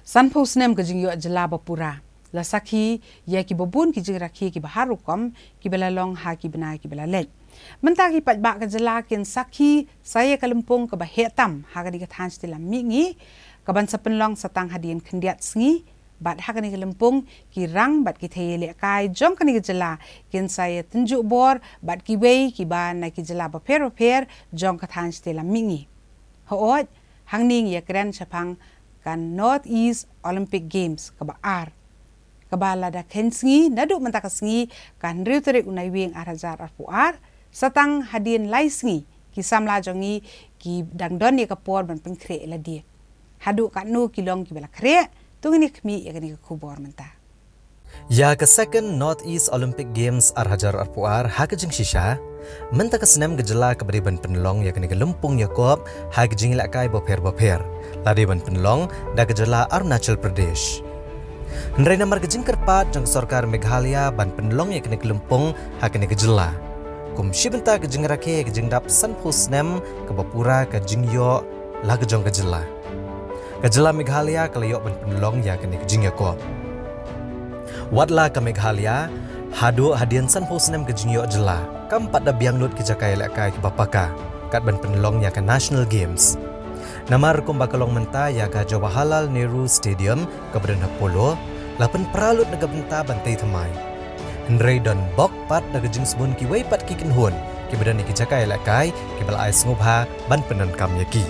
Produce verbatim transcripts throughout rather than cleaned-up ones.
Sanphew snem ka jingïoh jylla ba pura la sakhi ïa ki babun ki jingrakhe ki ba har rukom ki ba la long ha ki bnai ki ba la leit. Mynta ki paidbah ka jylla kin sakhi sa ïa ka lympung ka ba heh tam ha kane ka thaiñ shatei lam mihngi ka ban sa pynlong sa tang hadien khyndiat sngi, bad ha kane ka lympung ki rang bad ki thei ïalehkai jong kane ka jylla kin sa ïa tynjuh bor bad kiwei ki ba na ki jylla bapher bapher jong ka thaiñ shatei lam mihngi. Hooid, hangne ngi ïa kren shaphang ka North East Olympic Games ka ba ar, ka ba lada khein sngi naduh mynta ka sngi ka hynriew tarik u Naiwieng ar hajar arphew ar, sa tang hadien lai sngi ki samla jong ngi ki dang don ïa ka por ban pynkhreh ïa lade. Haduh katno ki long ki ba la khreh, to ngin ïa khmih ïa kane ka khubor mynta. Ïa ka second North East Olympic Games ar hajar arphew ar ha ka jingshisha, mynta ka snem ka jylla ka ba dei ban pynlong ïa kane ka lympung ïakob ha ka jingïalehkai bapher bapher la dei ban pynlong da ka jylla Arunachal Pradesh. Hynrei namar ka jingkyrpad jong ka sorkar Meghalaya ban pynlong ïa kane ka lympung ha kane ka jylla, kum shi bynta ka jingrakhe ïa ka jingdap sanphew snem ka ba pura ka jingïoh la ka jong ka jylla, ka jylla Meghalaya ka la ïoh ban pynlong ïa kane ka jingïakob. Wat la ka Meghalaya, haduh hadien sanphew snem ka jingïoh jylla kam pat da biang lut ki jaka ïalehkai ki ba paka kat ban pynlong ïa ka National Games. Namar kumba ka long mynta ïa ka Jawaharlal Nehru Stadium ka ba don ha Polo la pynpra lut na ka bynta ban tei thymmai. Hynrei don bok pat da ka jingsbun kiwei pat ki kynhun ki ba don ïa ki jaka ïalehkai ki ba la ai sngewbha ban pyndonkam ïa ki.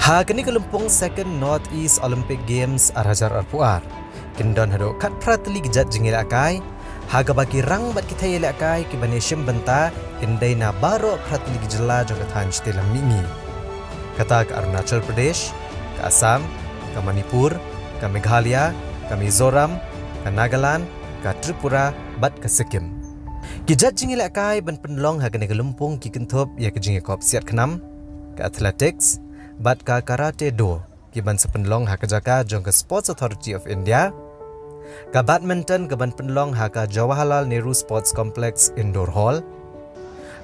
Ha kane ka lympung second North East Olympic Games ar hajar arphew ar, kin don haduh khatphra tylli ki jait jingïalehkai, ha ka ba ki rang bad ki thei ïalehkai ki ban ïashim bynta kin dei na baroh phra tylli ki jylla jong ka thaiñ shatei lam mihngi. Kata ka Arunachal Pradesh, ka Assam, ka Manipur, ka Meghalaya, ka Mizoram, ka Nagaland, ka Tripura bad ka Sikkim. Ki jait jingïalehkai ban pynlong ha kane ka lympung ki kynthup ïa ka jingïakob siat khnam, ka athletics bad ka karate do, ki ban sa pynlong ha ka jaka jong ka Sports Authority of India. Ka badminton ka ban pynlong ha ka Jawaharlal Nehru Sports Complex Indoor Hall.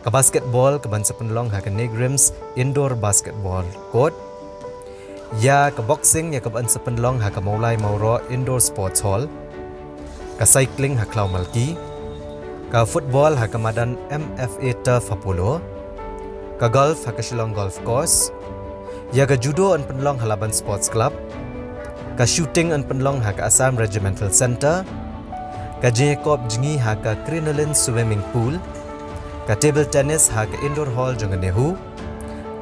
Ka basketball ka ban sa pynlong ha ka NEIGRIHMS Indoor Basketball Court. Ïa ka boxing ïa ka ban sa pynlong ha ka Mawlai Mawroh Indoor Sports Hall. Ka cycling ha Khlaw Malki. Ka football ha ka madan M F A Turf ha Polo. Ka golf ha ka Shillong Golf Course. Ïa ka judo yn pynlong ha Laban Sports Club. Ka shooting yn pynlong ha ka Assam Regimental Centre. Ka jingïakob jngi ha ka Crinoline Swimming Pool. Ka table tennis ha ka Indoor Hall jong ka NEHU.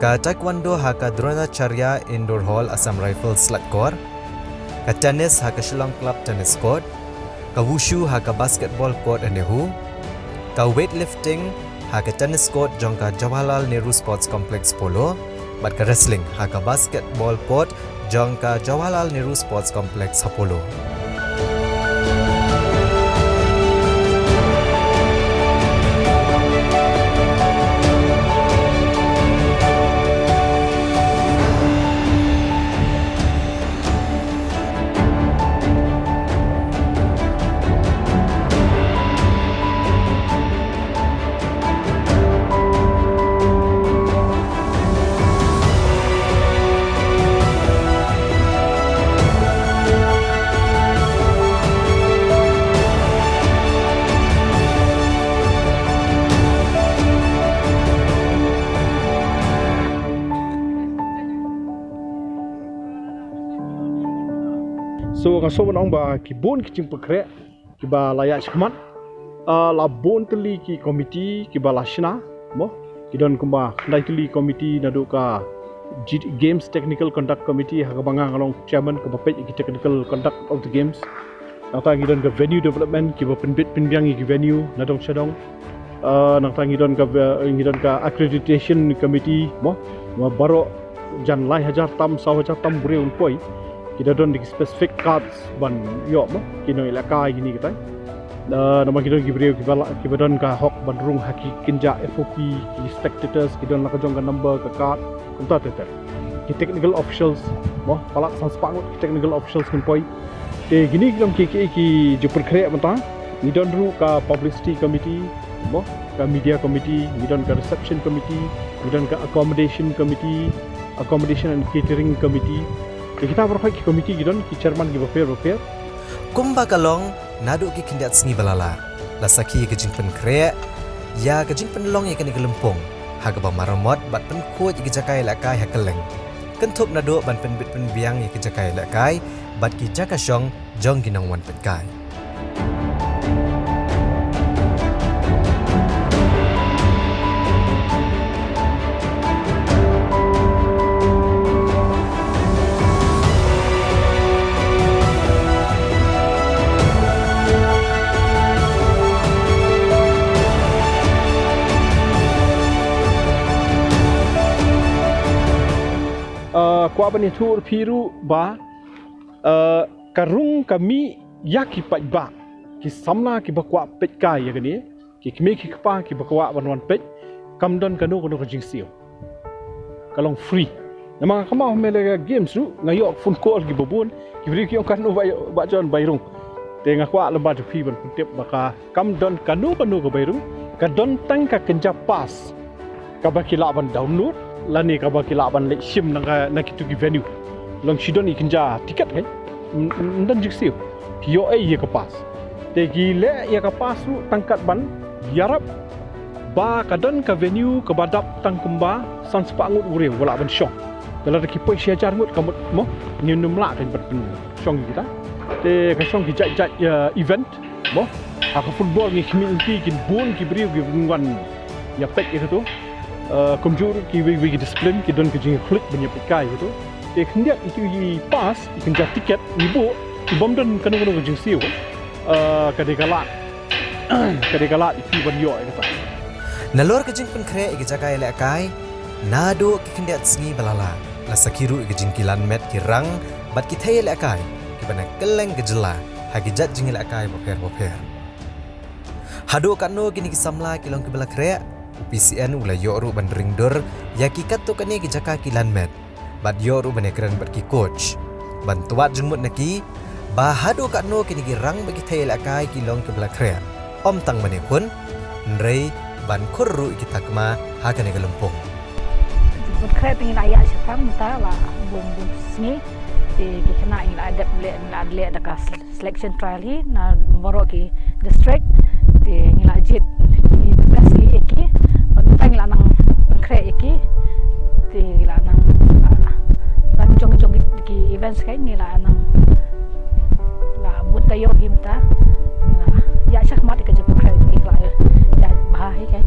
Ka taekwondo ha ka Dronacharya Indoor Hall, Assam Rifles Laitkor. Ka tennis ha ka Shillong Club Tennis Court. Ka wushu ha ka basketball court NEHU. Ka weightlifting ha ka tennis court jong ka Jawaharlal Nehru Sports Complex Polo. Bad ka wrestling ha ka basketball court jong ka Jawaharlal Nehru Sports Complex ha Polo. So nga sngewbha ong ba ki bun ki jingpynkhreh ki ba la ïaid shakhmat. Ah, la bun tylli ki komiti ki ba la shna, mo. Ki don kumba khyndai tylli komiti naduh ka G-, Games Technical Conduct Committee ha ka ba nga nga long chairman ka ba peit ki technical conduct of the games. Nangta ngi don ka venue development ki ba pynbit pynbiang ïa ki venue na dong sha dong. Ah, nangta ngi don ka ve-, ngi don ka accreditation committee, mo. Ma baroh jan lai hajar tam, saw hajar tam briew un poi. Ki da don da ki specific cards ban ïoh, mo, ki nongïalehkai kine kitai. Uh, namar ki don ki briew kiba la, kiba don ka hok ban rung ha ki kynja F O P, ki spectators ki don la ka jong ka number, ka card, kumta ter ter. Ki technical officials, mo, palat san spah ngut ki technical officials kin poi. Te kine ki don ki, ki, ki jingpynkhreh mynta. Ngi don ruh ka publicity committee, mo, ka media committee, ngi don ka reception committee, ngi don ka accommodation committee, accommodation and catering committee. Te kita baroh ki committee ki don ki chairman kiba pher ba pher. Kumba ka long, naduh ki khyndiat sngi ba la lah, la sakhi ïa ka jingpynkhreh ïa ka jingpynlong ïa kane ka lympung ha kaba maramot bad pynkhuid ïa ki jaka ïalehkai ha kylleng. Kynthup naduh ban pynbit pynbiang ïa ki jaka ïalehkai bad ki jaka shong jong ki nongwan peitkai. Uh, kwah ban ïathuh ïa phi ruh ba, uh, ka rung ka mih ïa ki paidbah, ki samla kiba kwah peitkai ïa kane, ki kmie ki kpa kiba kwah ban wan peit, kam don kano kano ka jingsiew. Ka long free. Namar nga kynmaw ha Meghalaya Games ruh, nga ïoh phone call kiba bun, ki briew ki ong katno ba, ba jan bai rung. Te nga kwah lem bad phi ban pyntip ba ka, kam don kano kano ka bai rung, ka don tang ka kynja pass kaba ki lah ban download, lane kaba ki lah ban leit shim na ka, na kitu ki venue. Long shi don i kynja tiket kai. Ym, ym, ym don jingsiew. Ki ïoh ei ïa ka pass. Te ki leh ïa ka pass ruh tang kat ban ïarap ba ka don ka venue kaba dap tang kumba san spah ngut u briew ba lah ban shong. Te lada ki poi shi hajar ngut ka mut mo, ngim nym lah kan ban pynshong ïa kita. Te ka shong ki jait jait, ïa, event. Mo, ha ka football ngi khmih lynti kin bun ki briew ki wan ïa peit ïa katu. Eh, kumjuh ruh kiwei kiwei ki discipline ki don ka jingkhluit ban ïa peitkai ïa katu. Te khyndiat ïa ki pass, ïa ki kynja tiket, ngi buh, ki bym don kano kano ka jingsiew. Eh, ka dei ka lad. Ka dei ka lad ïa ki ban ïoh ïa kata. Nalor ka jingpynkhreh ïa ki jaka ïalehkai, naduh ki khyndiat sngi ba la lah, la sakhi ruh ïa ki jingkilan met ki rang bad ki thei ïalehkai kiba na kylleng ka jylla ha ki jait jingïalehkai bapher bapher. Haduh katno kine ki samla ki long kiba la khreh, u P C N u la ïoh ruh ban ring dur ïa ki katto katne ki jaka kilan met, bad ïoh ruh ban ïakren bad ki coach ban twad jingmut na ki ba haduh katno kine ki rang bad ki thei ïalehkai ki long kiba la khreh, ym tang ban ïakhun, hynrei ban khur ruh ïa ki takma ha kane ka lympung. Jingpynkhreh te ngi la ïaid shaphang mynta la bun bun sngi. Te ki khynnah ngi la dep leh, ngi la leh da ka sel-, selection trial hi na baroh ki district. Te ngi la jied ki best ïa ki. Bad mynta ngi la nang pynkhreh ïa ki. Te ngi la nang, ah, la jong jong ki, ki events kai ngi la nang la bun taïew hi mynta. Ngi la ïaid shakhmat ïa ka jingpynkhreh ïa ki, la ïaid bha hi kai.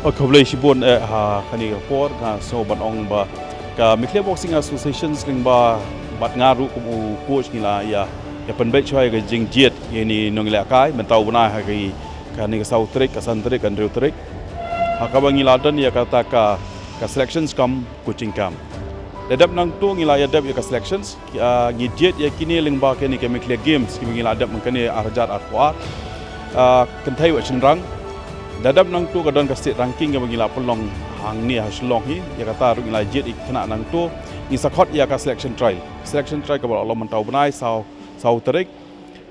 Oh, khublei shibun, eh, ha kane ka por, nga sngew ban ong ba ka Meghalaya Boxing Association lyngba bad nga ruh kum u coach ngi la ïa, ïa pynbeit shuwa ïa ka jingjied ïa kine ki nongïalehkai, mynta u bnai ha ki, kane ka saw tarik, ka san tarik, ka hynriew tarik. Ha kaba ngi la don ïa kata ka, ka selections camp, coaching camp. Da dep nangtu ngi la ïa dep ïa ka selections, ah, ngi jied ïa kine lyngba kane ka Meghalaya Games, kiba ngi la dep mynta kane ar hajar arphew ar. Ah, kynthei bad shynrang. Da dep nangtu ka don ka state ranking kaba ngi la pynlong hangne ha Shillong hi, ïa kata ruh ngi la jied ïa ki khynnah nangtu. Ngi sa khot ïa ka selection trial. Selection trial kaba la long mynta u bnai saw, saw tarik.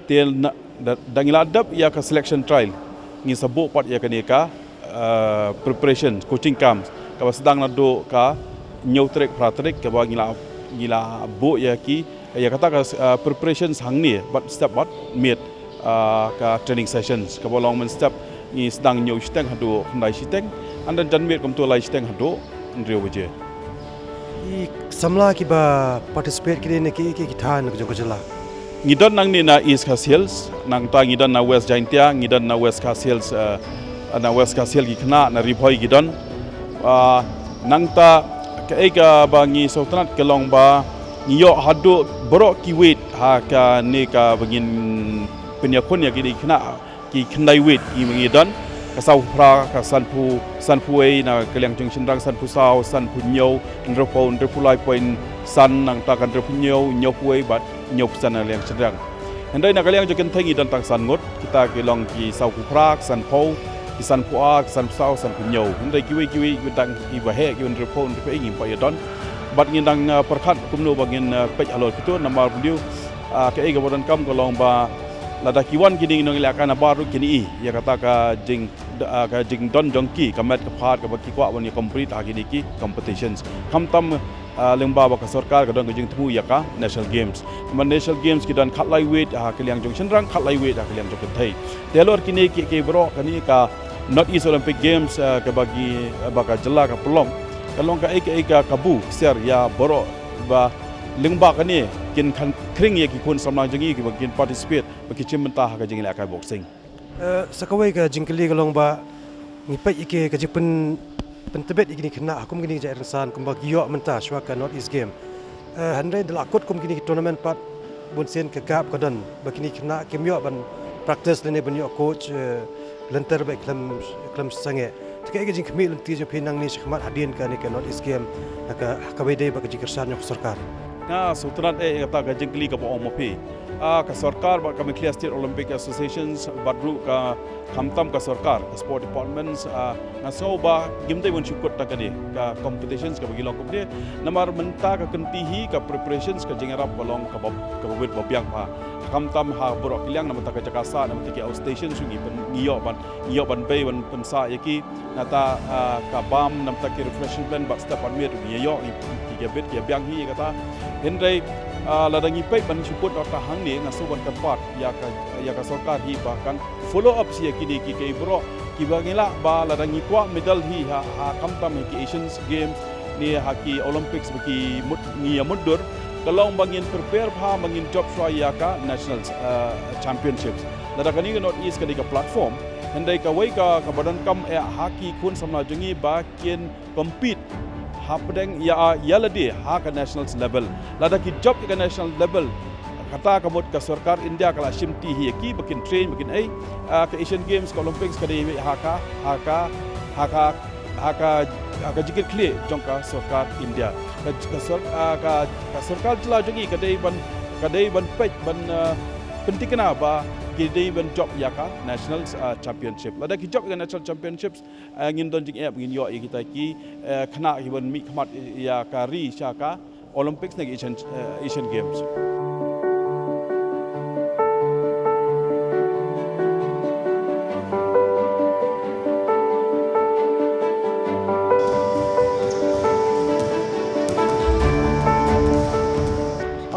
Te na, da, da ngi la dep ïa ka selection trial, ngi sa buh pat ïa kane ka, eh, preparation coaching camps kaba sdang naduh ka hynñiew tarik, phra tarik, kaba ngi la, ngi la buh ïa ki Ïa kata ka, ah, preparations hangne, bad step bad miet, ah, ka training sessions, kaba long mynstep ngi sdang hynñiew shiteng haduh khyndai shiteng, and then janmiet kumto lai shiteng haduh hynriew baje. Ki samla kiba participate ki dei na ki, ki, ki thaiñ na ka jong ka jylla. Ngi don nangne na East Khasi Hills, nangta ngi don na West Jaintia, ngi don na West Khasi Hills, eh, na West Khasi Hills ki khynnah, na Ri Bhoi ki don. Ah, nangta kaei kaba ngi sngewtynnat ka long ba ngi ïoh haduh baroh ki weight ha kane kaba ngin pynïakhun ïa kine ki khynnah, ki khyndai weight kiba ngi don. Ka sawphew phra, ka sanphew, sanphew wei na ka liang jong shynrang, sanphew saw, sanphew hynñiew, hynriewphew, hynriewphew lai point san, nangta ka hynriewphew hynñiew, hynñiewphew wei bad hynñiewphew san na liang shynrang. Hynrei na ka liang jong kynthei ngi don tang san ngut, kita ki long ki sawphew phra, ki sanphew, ki sanphew ar, ki sanphew saw, sanphew hynñiew. Hynrei kiwei kiwei ki dang kiba heh, ki hynriewphew, hynriewphew wei ngim pat ïa don. Bad ngin dang, uh, pyrkhat kumno ba ngin, uh, peit halor kito, namar ba dei, uh, kaei kaba donkam ka long ba lada ki wan kine ki nongïalehkai nabar ruh kin ïohi ïa kata ka jing, uh, ka jingdon jong ki, ka met ka phad kaba ki kwah ban ïa compete ha kine ki competitions. Khamtam, ah, lyngba ba ka sorkar ka don ka jingthmu ïa ka National Games. Namar National Games ki don khatlai weight ha ka liang jong shynrang, khatlai weight ha ka liang jong kynthei. Te halor kine ki, ki baroh kane ka North East Olympic Games, ah, kaba ki, ba ka jylla ka pynlong, ka long kaei kaei ka kabu ksiar ïa baroh ba lyngba kane kin khang khring ïa ki khun samla jong ngi kiba kin participate, ba ki shim bynta ha ka jingïalehkai boxing. Eh, sa kawei ka jingkylli ka long ba ngi peit ïa ki ka jingpyn, pyntbit ïa kine ki khynnah ha kum kine ki jait rynsan kumba ki ïoh mynta shuwa ka North East Game. Eh, hynrei da la kut kum kine ki tournament pat bunsien ka gap ka don ba kine ki khynnah kim ïoh ban practice lane ban ïoh coach, eh, lynter ba khlem, khlem sangeh. Te kaei ka jingkhmih lynti jong phi nangne shakhmat hadien kane ka North East Game ha ka, ha kaba ïadei bad ka jingkyrshan jong ka sorkar? Nga sngewtynnat eh ïa kata ka jingkylli kaba ong ma phi. Ah, ka sorkar bad ka Meghalaya State Olympic Associations bad ruh ka, khamtam ka sorkar, ka sport departments, ah, nga sngew ba ngim dei ban shu kut tang kane ka competitions kaba ki long kumne. Namar mynta ka kynti hi ka preparations ka jingïarap ka long kaba, kaba wit ba biang bha. Khamtam ha baroh ki liang, namar ta ka jaka sah, namar ta ki outstation shu ngi pyn, ngi ïoh ban, ngi ïoh ban bei ban pynsah ïa ki. Nangta, ah, ka bam, namar ta ki refreshment bad step bad miet ngi ïoh, ngi, ki ïa bit ki ïa biang hi ïa kata. Hynrei, ah, lada ngi peit ban shu kut nangta hangne, nga sngew ban kyrpad ïa ka, ïa ka sorkar hi ba kan follow up sha kine ki, ki baroh kiba ngi lah ba lada ngi kwah medal hi ha, ha khamtam ha ki Asian Games ne ha ki Olympics ba ki mut, ngi ïa mutdur, ka long ba ngin prepare bha ba ngin jop shuwa ïa ka national, eh, championships. Lada kane ka North East ka dei ka platform, hynrei kawei ka, kaba donkam eh ha ki khun samla jong ngi ba kin compete hapdeng ïa, ïa lade ha ka national level. Lada ki jop ïa ka national level, kata ka mut ka sorkar India ka la shimti hi ïa ki ba kin train, ba kin ei, ah, ka Asian Games, ka Olympics ka dei ha ka, ha ka, ha ka, ha ka, ha ka jingkitkhlieh jong ka sorkar India. Ka, ka sor-, ah, ka, ka sorkar jylla jong ngi ka dei ban, ka dei ban peit ban, ah, pynthikna ba ki dei ban jop ïa ka national, ah, championship. Lada ki jop ïa ka national championships, eh, ngin don jingeh ba ngin ïoh ïa kita ki, eh, khynnah kiban mihkhmat ïa ka ri sha ka Olympics ne ka Asian, eh, Asian Games.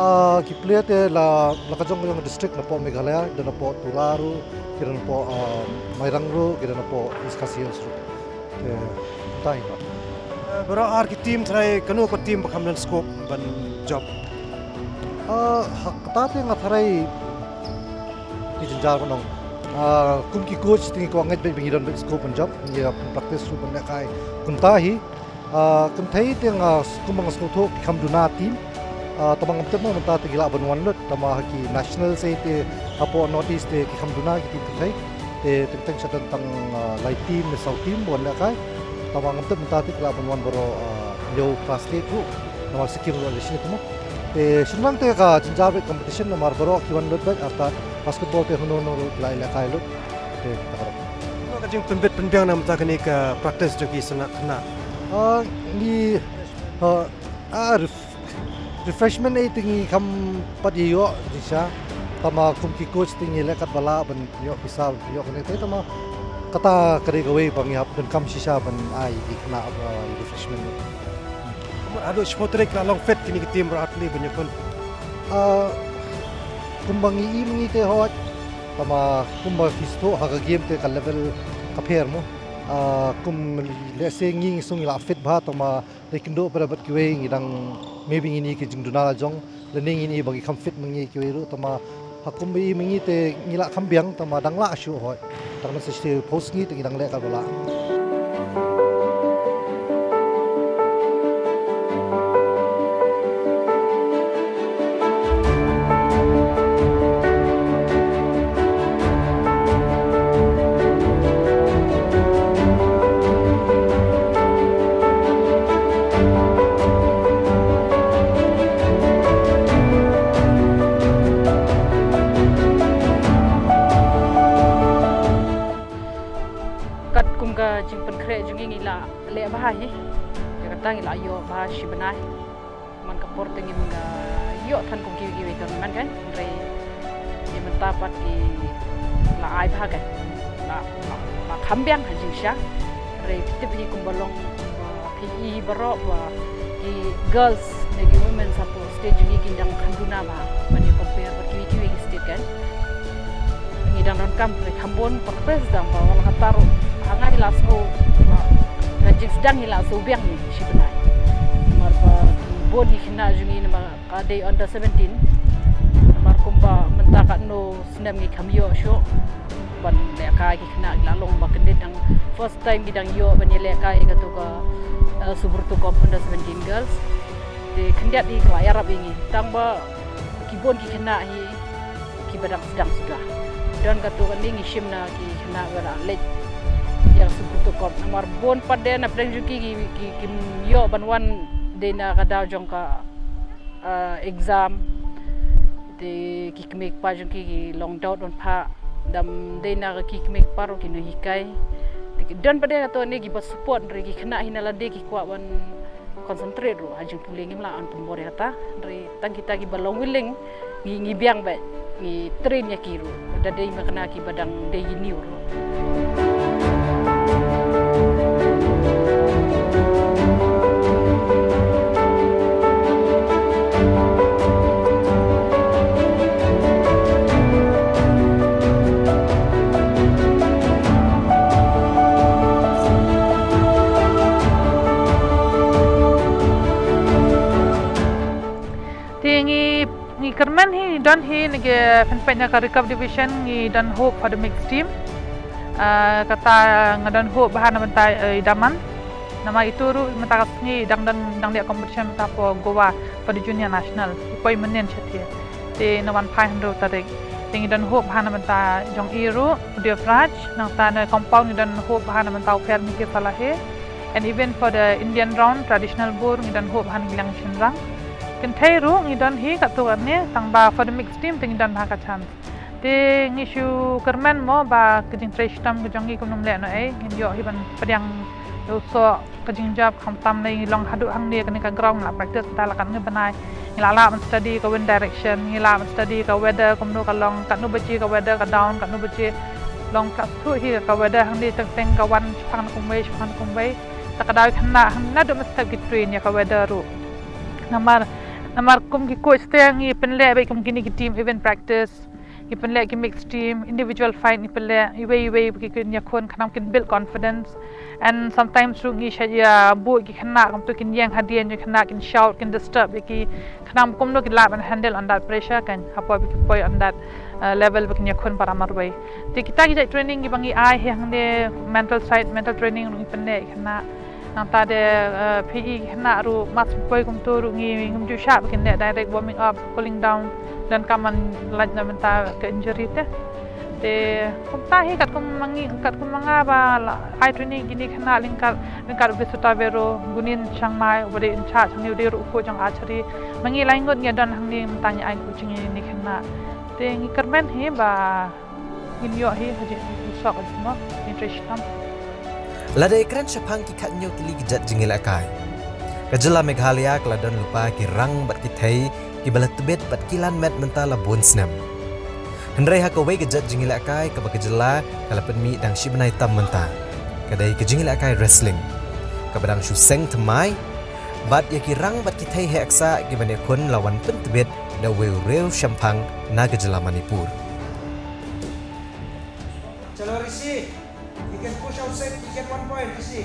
Ah, ki player te la, la ka jong ka jong ka district napoh Meghalaya, don napoh Tura ruh, ki don napoh, ah, Mairang ruh, ki don napoh East Khasi Hills ruh. Te, tai ba. Eh, baroh ar ki team trai, kano ka team ba kham don scope ban jop? Ah, ha kata te nga trai ki jynjar ba nong. Ah, kum ki coach te ngi kwah ngeit ba ngi don beit scope ban jop, ngi ïa practice ruh ban lehkai. Kumta hi, ah, kynthei te nga s-, kumba nga sngewthuh ki kham duna team. Ah, tangba ngam tip mo mynta te ki lah ban wan lut, tangba ha ki national sei te hapoh North East te ki kham duna ki team kynthei. Te teng teng sha don tang, ah, lai team ne saw team ba wan lehkai. Tangba ngam tip mynta te ki lah ban wan baroh, ah, hynñiew ka state ruh. Namar Sikkim ruh la shim te mo. Te shynrang te ka jynjar beit competition namar baroh ki wan lut beit, artat basketball te hynno hynno ruh ki la ïalehkai lut. Te kata ka ruh. Ka jingpynbit pynbiang na mynta kane ka practice jong ki khynnah khynnah. Ah, ngi, ah, ah, ref-, refreshment ei te ngi kham pat ïoh jingshisha. Tangba kum ki coach te ngi leh katba lah ban ïoh pisa, ïoh kane te tangba kata ka dei kawei ba ngi hap donkam shisha ban ai ki khynnah, ah, refreshment. Haduh shiphew tarik la long fit kine ki team baroh ar tylli ban ïakhun? Ah, kumba ngi i ma ngi te hoi, tangba kumba phi sngewthuh ha ka game te ka level ka pher mo. Ah, kum lehse ngi ngi sngew ngi la fit bha, tangba dei kynduh pat bad kiwei ngi dang, maybe ngin i ki jingduna la jong, lane ngin i ba ngi kham fit ma ngi kiwei ruh, tangba ha kumba i ma ngi te ngi la kham biang, tangba dang lah shuh hoi. Tang ban sa shisha post ngi te ngi dang leh ka ba lah. Katkum ka jingpynkhreh jong ngi, ngi la leh bha hi. Ïa kata ngi la ïoh bha shi bnai. Man ka por te ngim da ïoh than kum kiwei kiwei tournament kan. Hynrei ïa mynta pat ki la ai bha kan. La, la, la kham biang ha jingshisha. Hynrei tip hi kumba long, kumba phi i baroh ba ki girls ne ki women hapoh state jong ngi ki dang kham duna bha ban ïa compare bad kiwei kiwei ki state kan. Ngi dang donkam re kham bun practice, tangba wat la katta ruh ha nga hi la sngew ba ka jingsdang hi la sngew biang hi shi bnai. Namar ba bun ki khynnah jong ngi namar ka dei under seventeen. Namar kumba mynta katno snem ngi kham ïoh shuh ban lehkai, ki khynnah ki la long ba kyndit, dang first time ki dang ïoh ban ïalehkai ïa katu ka, eh, Subrata Cup under seventeen girls. Te khyndiat hi ka la ïarap ïa ngi, tangba ki bun ki khynnah hi kiba dang sdang suda. Don katto katne ngi shim na ki khynnah ba la leit ïa ka Subrata Cup, namar bun pat de na pdeng jong ki ki, ki, kim ïoh ban wan dei na ka daw jong ka, ah, exam. Te ki kmie kpa jong ki ki long doubt ban phah. Dam dei na ki kmie kpa ruh ki nonghikai. Te ki don pat de katto katne kiba support, hynrei ki khynnah hi na lade ki kwah ban concentrate ruh ha jingpule, ngim lah ban pynbor ïa kata. Hynrei tang kita kiba long willing, ngi, ngi biang bha, ngi train ïa ki ruh. Da dei ma kane kiba dang dei ïa ngi ruh. Te ngi, ngi kyrmen hi, don hi, ngi, pynpeit na ka recurve division, ngi don hope for the mixed team. Ah, kata nga don hope bha na bynta, eh, i daman. Namar ito ruh mynta ka sngi dang don, dang leh competition mynta for Goa for the junior national. I poi mynnin shathie. Te na wan phai hynriew tarik. Te ngi don hope bha na bynta jong i ruh, u Devraj, nangta na compound ngi don hope bha na bynta u Pher Mike Salahe. And even for the Indian round traditional bor ngi don hope bha na ki liang shynrang. Kynthei ruh ngi don hi katto katne, tangba for the mixed team te ngi don bha ka chance. Te ngi shu kyrmen mo ba ka jingtrei shitom ka jong ngi kam nym leh noh ei, ngin ïoh hi ban pdiang ïa u soh ka jingjop, khamtam ngi long haduh hangne kane ka ground ngi la practice mynta la katne bnai. Ngi la lah ban study ka wind direction, ngi lah ban study ka weather kumno ka long, katno baje ka weather ka down, katno baje long, ka shu hi ka weather hangne teng teng ka wan shaphang na kumwei, shaphang na kumwei. Ta ka daw khynnah hangne naduh mynstep ki train ïa ka weather ruh. Namar, namar kum ki coach te ngi pynleh beit kum kine ki team event practice. Ngi pynleh ki mixed team, individual fight ngi pynleh, iwei iwei ba ki kin ïakhun, khnang kin build confidence. And sometimes ruh ngi shait ïa buh ki khynnah, kumto kin ïeng hadien ïa ki khynnah, kin shout, kin disturb ïa ki, khnang kumno kin lah ban handle on that pressure kan, hapoh ba ki poi on that, uh, level ba kin ïakhun para marwei. Te kita ki jait training kiba ngi ai hi hangne, mental side, mental training ruh ngi pynleh ïa ki khynnah. Nangta de, eh, P E khynnah ruh, match poi kumto ruh ngi, ngim ju shah ba kin leh direct warming up, cooling down, donkam ban lait na bynta ka injury te. Te kumta hi katkum ma ngi, katkum ma nga ba la ai training kine khynnah lyngkar, lyngkar u Bisota Vero, Gunin Shangmai, uba dei in charge hangne, u dei ruh u coach jong archery. Ma ngi lai ngut ngi don hangne mynta ngi ai coaching ïa kine khynnah. Te ngi kyrmen hi ba ngin ïoh hi ha jingïasoh ka jingmut, ngin trei shitom. Lada kren shaphang ki khathynñiew tylli ki jait jingïalehkai, ka jylla Meghalaya ka la don lypa ki rang bad ki thei kiba la tbit bad ki lan met mynta la bun snem. Hynrei ha kawei ka jait jingïalehkai kaba ka jylla ka la pynmih dang shi bnai tam mynta, ka dei ka jingïalehkai wrestling, kaba dang shu seng thymmai, bad ïa ki rang bad ki thei heh ksah kiban ïakhun la wan pyntbit da uwei u riew shemphang na ka jylla Manipur. Chalo, Rishi. You can push outside, you get one point, Rishi.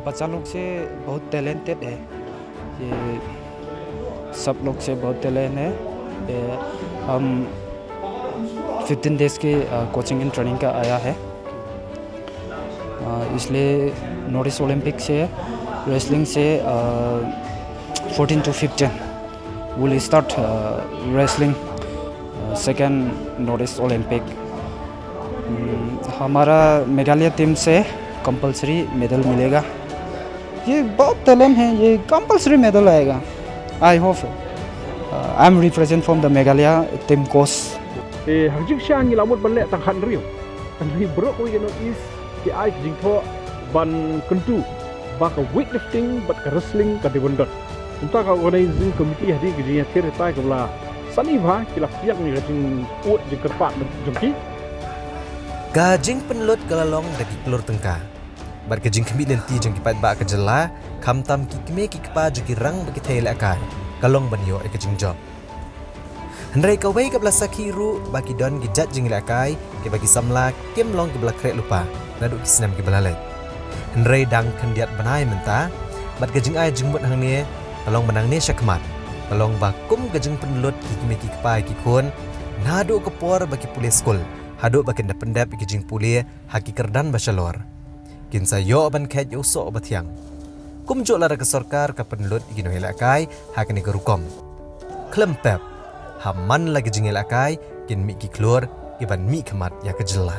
बच्चा लोग से बहुत टैलेंटेड है, ये सब लोग से बहुत टैलेंट है। ये हम फिफ्टीन डेज के कोचिंग एंड ट्रेनिंग का आया है। इसलिए नॉर्थ ईस्ट ओलंपिक से, रेसलिंग से, fourteen to fifteen will start wrestling, second North East Olympic. हमारा मेघालय टीम से कंपलसरी मेडल मिलेगा। ये बहुत टैलेंट है, ये कंपलसरी मेडल आएगा। I hope. I am represent from the Meghalaya team coach. Te ha ka jingshisha ngi la mut ban leh tang khatriew. Hynrei baroh kawei ka North East ki ai ka jingthoh ban kyntu ba ka weightlifting bad ka wrestling ka dei ban don. Kumta ka organizing committee hadien ka jingïakhih ïa ka bynta kaba la sani bha ki la pdiang ïa ka jingpud jingkyrpad jong ki. Ka jingpynlut ka la long da ki klur tyngka bad ka jingkhmih lynti jong ki paidbah ka jylla, khamtam ki kmie ki kpa jong ki rang bad ki thei lehkai, ka long ban ïoh ïa ka jingjop. Hynrei kawei kaba la sakhi ruh ba ki don ki jait jinglehkai kiba ki samla kim long kiba la khreh lypa naduh ki snem kiba la leit. Hynrei dang khyndiat bnai mynta, bad ka jingai jingmut hangne ka long ba nangne shakhmat ka long ba kum ka jingpynlut ki kmie ki kpa ki khun naduh ka por ba ki pule skul haduh ba kin da pyndep ïa ki jingpule ha ki kyrdan ba shalor, kin sa ïoh ban kheit ïa u soh ba thiang. Kumjuh lada ka sorkar ka pynlut ïa ki nongïalehkai ha kane ka rukom, khlem pep ha man la ki jingïalehkai kin mih ki khlur ki ban mih khmat ïa ka jylla.